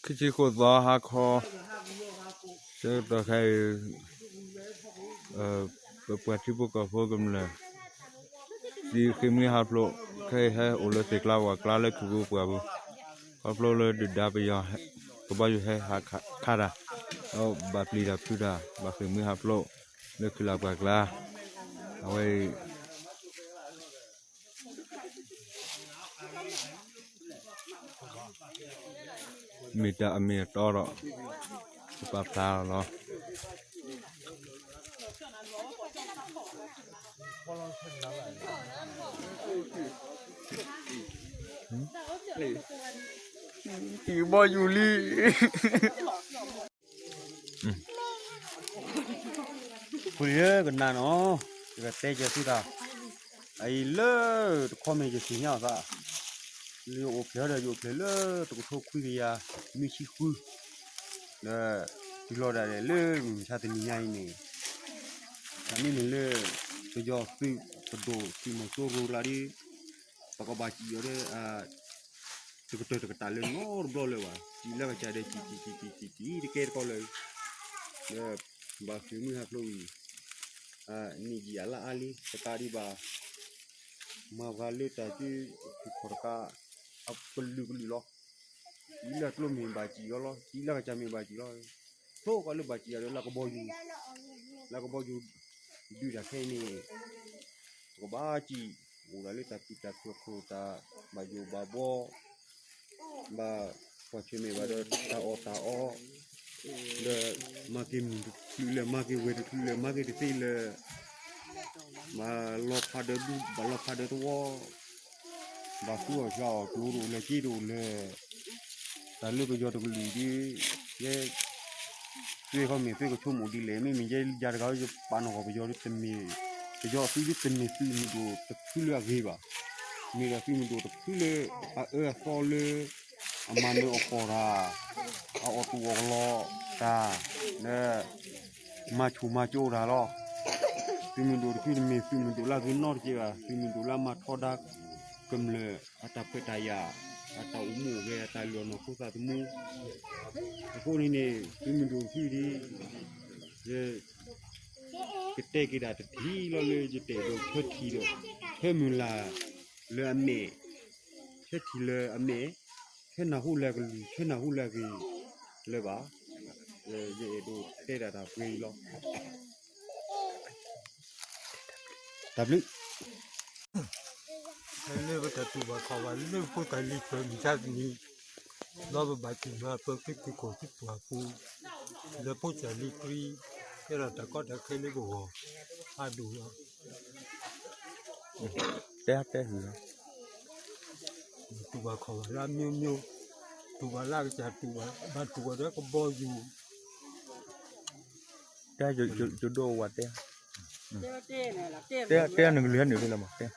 ခံဆံဃိးသီဟါခီ, ဆၢကတီၢ်ခဲအံၤ ပပှၤထံဖိကီၢ်ဖိကမျၢၢ် သံဃ့ၢ်မှံဟးဖျိး ခဲအံၤဟဲအိၣ်လၢသ့ၣ်ကျါဝၣ်ကျါလၢခုးပူၤပှၢ်ပူၤ, ခီဖျိလၢဒုၣ်ဒါပယီၤ ကဘီယူၤဟဲဟးခးတၢ်, ဒီးဘၣ်ပျံၤတၢ်ဖုးတၢ် ဘၣ်ဃ့ၢ်မှံဟးဖျိး လၢခုးလၢ်ပှၢ်ကျါ, အဝဲအံၤ မ့ၢ်တၢ်အမ့ၢ်အတီဒီး ပပာ်ဖျါလီၤ. တံၤဘီယူၤလံ. ဖိလံၤဧၢ ကနၣ်နီၤ, ယကတဲကဲသုတၢ်, အအံၤလၢတခီမ့ၢ်ယသ့ၣ်ညါအီၤသး, လၢယအိၣ်ဖျဲၣ်ဒီး ယအိၣ်ဖျဲၣ်လၢတကထိခွံကယၤ နွံဆံဃု, ဒီးတုၤလီၤဒၣ်လဲာ်လၢမုၢ်မဆါတနံၤညါအံၤန့ၣ်, အမ့ၢ်န့ၣ်လၢ ပယီၤသုးပဒိၣ်သုးမီၤစိရိၤလၢဒ် ပကဘၣ်စံၣ်အီၤဒီး တကတၢၢ်တကတၢၢ်လၢနီတဘျီလၢၤဘၣ်, စံၣ်လၢကစၢ်ဒီးစံၣ်စံၣ်စံၣ်စံၣ်စံၣ်စံၣ်တကဲတကီလၢၤ, ဒီးဘၣ်ဃ့ၢ်မှံဟးဖျိးအံၤ န့ၢ်ယံာ်အလါအါလံ ပကးဒံးဘၣ် မၤပှၤလၢတၢ်စု ထူၣ်ခီၣ်တကး အကလုာ်ကလုာ်လီၤ. စံၣ်လၢကျိမ့ၢ်ဘၣ်စံၣ်အီၤလီၤ, စံၣ်လၢကစၢ်မ့ၢ်ဘၣ်စံၣ်လီၤ. သိၣ်ကီးလၢဘၣ်စံၣ်အီၤဒီးလၢကဘီယူၤ, လၢကဘီယူၤ ဒုးတၢ်ခဲအံၤန့ၣ် ပကဘၣ်စံၣ် အိၣ်ဒၣ်လၢတၢ်သူၣ်တၢ်သၣ်ခီၣ်တၢ် ဘၣ်ယိၣ်ဘၣ်ဘှီ ဘၣ်ကွၢ်ဆၢၣ်မဲာ်ဘၣ်ဒီးတၢ်အီၣ်တၢ်အီ, ဒီးမၤက့ၤမုၢ်တချုးလဲၣ် မၤက့ၤဝဲၢ်တချုးလဲၣ် မၤက့ၤတသ့လၢၤ, ဘၣ်လီၤဖးဒီးဒူ ဘၣ်လီၤဖးဒီးသဝီ, ဘၣ်ဃုအီၣ်ဆှးအီၣ်ကျိတအိၣ်လဲၣ် က့တအိၣ်လဲၣ်, တၢ်လၢပယီၤတကလုာ်ဒ် ယဲ သုခီမ့ၢ်သုကဆိကမိၣ်ဒ်လဲၣ် မ့မ့ၢ်ယဲယၤတဂၤ ယပာ်နီၣ်ဃီၤပယီၤဒ်တမ့ၢ်, ပယီၤသုဒ်တမ့ၢ်သုးမုၢ်ဒိၣ်တဖုလၢအဂ့ၤဘၣ်, မ့ၢ်ဒီးသုးမုၢ်ဒိၣ်တဖုလၢ အအၢအသီလၢ အမၤနၢၤအီၣ်ကီၢ်တၢ်, အအီၣ်တူၢ်အီၣ်ကလီတၢ်, လၢ မၤဆူၣ်မၤစိးတၢ်လီၤ. သုးမုၢ်ဒိၣ်တဖုတမ့ၢ်သုးမုၢ်ဒိၣ်လၢအဂ့ၤနီတကဲဘၣ်, သုးမုၢ်ဒိၣ်လၢအမၤထီဒါကမျၢၢ်အတၢ်ခွဲးတၢ်ယာ်, အတၢ်အိၣ်မူအိၣ်ဂဲၤ အတၢ်လုၢ်အီၣ်နီၢ်ခိသးသမူ, အဃိန့ၣ်န့ၣ် သုးမုၢ်ဒိၣ်တဖုဒ် ယ ကတဲက့ၤဒၣ်တထံၣ်လီၤလၢယတဲာ်ဒီးဆၢထံၣ်ဒီး ဆၢမုၢ်လၢ်လၢအမဲာ်, ဆၢထံၣ်လၢအမဲာ်, ဆၢနၢ်ဟူလၢအကလုၢ် ဆၢနၢ်ဟူလၢအဂ့ၤလၢၤဘၣ်. ယအဲၣ်ဒိးတဲဒၣ်တၢ်ပှဲၤအံၤလီၤ. တၢ်ဘျုး လၢပတၢ်တူၢ်ဘၣ်ခီၣ်ဘၣ်လၢဖိသၣ်လံၤပၢၢ်မုၢ်ဆါတနံၤ, ဒီးပဘၣ်စံၣ်မၤပၢၤက့ၤသုးခိၣ်သုးပှၢ်ပူၤ, လၢဖိစၢ်လံၤပြံ, ကဲထီၣ်တၢ်ကီတၢ်ခဲလၢပဂီၢ်, ဖးဒိၣ်လီၤ. တဲတဲဟူးလီၤ. တူၢ်ဘၣ်ခီၣ်ဘၣ်လၢအမျိုးမျိုး, တူၢ်ဘၣ်လၢအကစၢ်တူၢ်ဘၣ်, ဘၣ်တူၢ်ဘၣ်ဒီးကဘီယူၤ, တဲ, ယဒိၣ်ဝဲတဲ, တဲ, တဲနကလုၢ်ဟဲနုာ်ဖဲလဲၣ်မး, တဲ,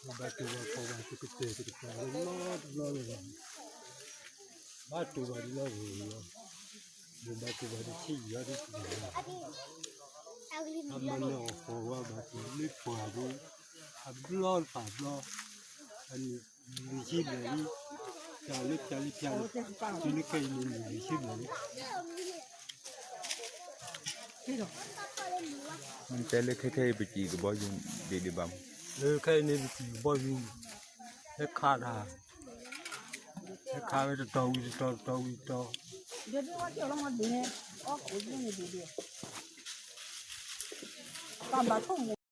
ဘၣ်တူၢ်ဘၣ်ခီၣ်ဘၣ် တကတဲာ်တကပၤလၢနီတဘျီလၢၤ, ဘၣ်တူၢ်ဘၣ်ဒ်လီၤဂ့ၤလီၤ, ဘၣ်တူၢ်ဘၣ်ဒ်ဆံးယံာ်လီၤဒ်တကလုာ်လီၤ, အမၤနၢၤအီၣ်ဃီၤဝဲဘၣ်တူၢ်လၢပှၢ်ပူၤ, အဘျီတပာ်ဘျီ, အနံၣ်လွံၢ်ဆံဘျဲၣ်လံ, တၢ်လၢဖျါလံဖျါလံ, တုၤလၢခဲအံၤန့ၣ်နံၣ်လွံၢ်ဆံဘျဲၣ်လံ. တဲလၢခဲခဲအံၤပစံၣ်ကဘီယူၤဒံးဒံးဘၣ်မး, လၢခဲအံၤန့ၣ်ပစံၣ်ကဘီယူၤ, ဟဲခးတၢ်, ဟဲခးဝဲတတီၤဝံၤတတီၤ တတီၤဝံၤတတီၤ, ပဘၣ်ဆိကမိၣ်